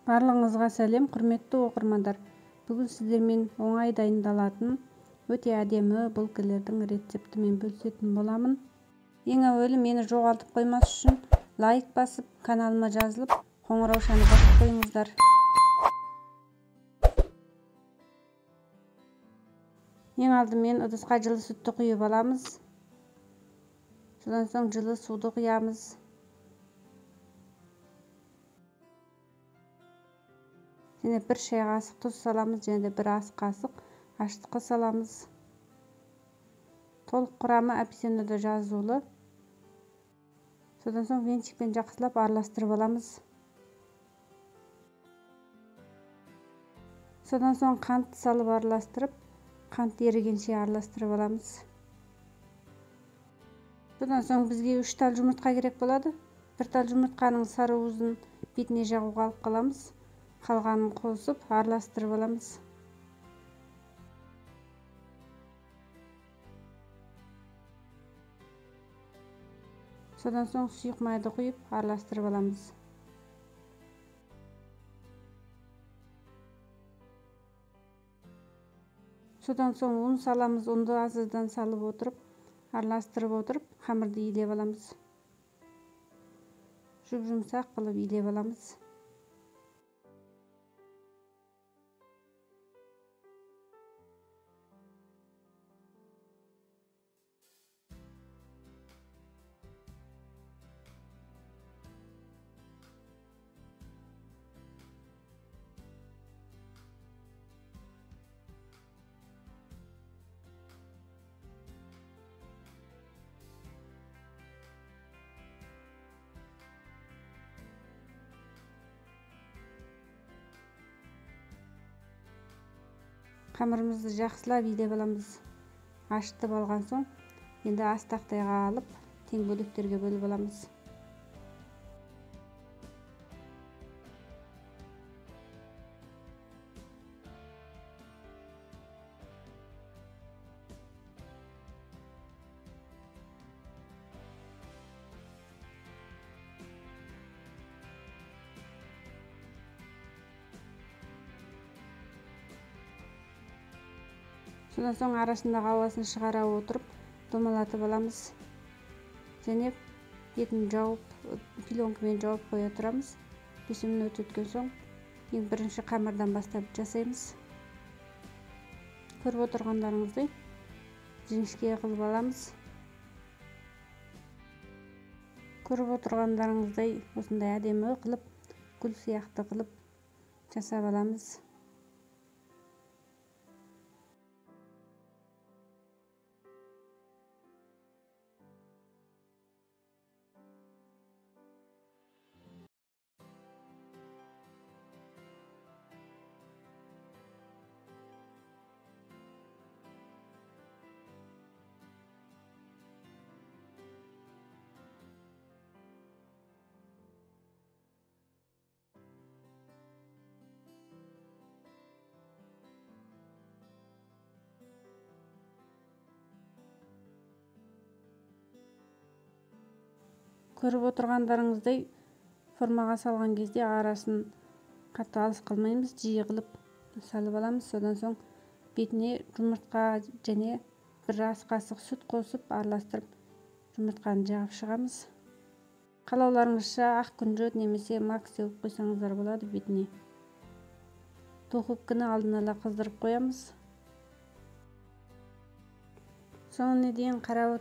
Барлығыңызға сәлем, құрметті оқырмандар. Бүгін сіздермен оңай дайындалатын өте әдемі булкелердің рецептімен бөлісетін боламын. Ең әуелі мені жоғалтып қоймас үшін лайк басып, каналыма жазылып, қоңыраушаны басып қойыңыздар. Ең алдымен ыдысқа жылы сүтті құйып аламыз. Содан соң жылы суды құямыз. Және бір шай қасық тұз саламыз, және де бір ас қасық ашытқы саламыз. Толық құрамы описаниеда жазулы. Содан соң венчикпен жақсылап араластырып аламыз. Содан соң қант салып араластырып, қант ерігенше араластырып аламыз. Содан соң бізге 3 тал жұмыртқа керек болады. 1 тал жұмыртқаның сары уызын бетіне жағуға алып қаламыз. Қалғанын қосып араластырып аламыз. Содан соң сұйық майды құйып араластырып аламыз. Содан соң ұн саламыз. Ұнды аз-аздан салып отырып, араластырып отырып, қамырды илеп аламыз. Жұп-жұмсақ қылып илеп аламыз. Қамырымызды жақсылап илеп аламыз. Ашытып алған соң енді ас тақтайға алып тең бөліктерге бөліп аламыз. Содан соң арасындағы ауасын шығара отырып, домалатып аламыз. Және бетін жауып, пленкамен жауып қоя тұрамыз. 5 минут өткен соң ең бірінші қамырдан бастап жасаймыз. Көріп отырғандарыңыздай жіңішке қылып аламыз. Көріп отырғандарыңыздай осындай әдемі қылып, гүл сияқты қылып жасап аламыз. Көріп отырғандарыңыздай формаға салған кезде арасын қатты алыс қылмаймыз, жиі қылып салып аламыз. Содан соң бетіне жұмыртқа және бір ас қасық сүт қосып араластырып жұмыртқаны жағып шығамыз. Қалауларыңызша ақ күнжіт немесе мак сеуіп қойсаңыздар болады бетіне. Духовканы алдын ала қыздырып қоямыз. Соңына дейін қарап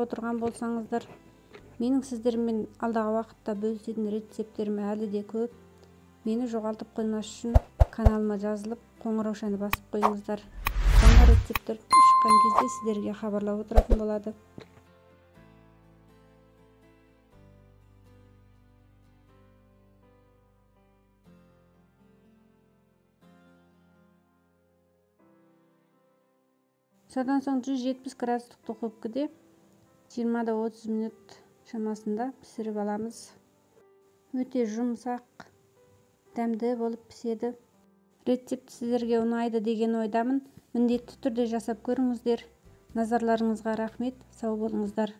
отырған болсаңыздар, менің сіздермен алдағы уақытта бөлісетін рецепттерім әлі де көп. Мені жоғалтып қоймас үшін каналыма жазылып, қоңыраушаны басып қойыңыздар. Жаңа рецепттер шыққан кезде сіздерге хабарлап отыратын болады. Содан соң 170 градустық духовкада 20-30 минут шамасында пісіріп аламыз. Өте жұмсақ, дәмді болып піседі. Рецепт сіздерге ұнайды деген ойдамын. Міндетті түрде жасап көріңіздер. Назарларыңызға рахмет. Сау болыңыздар.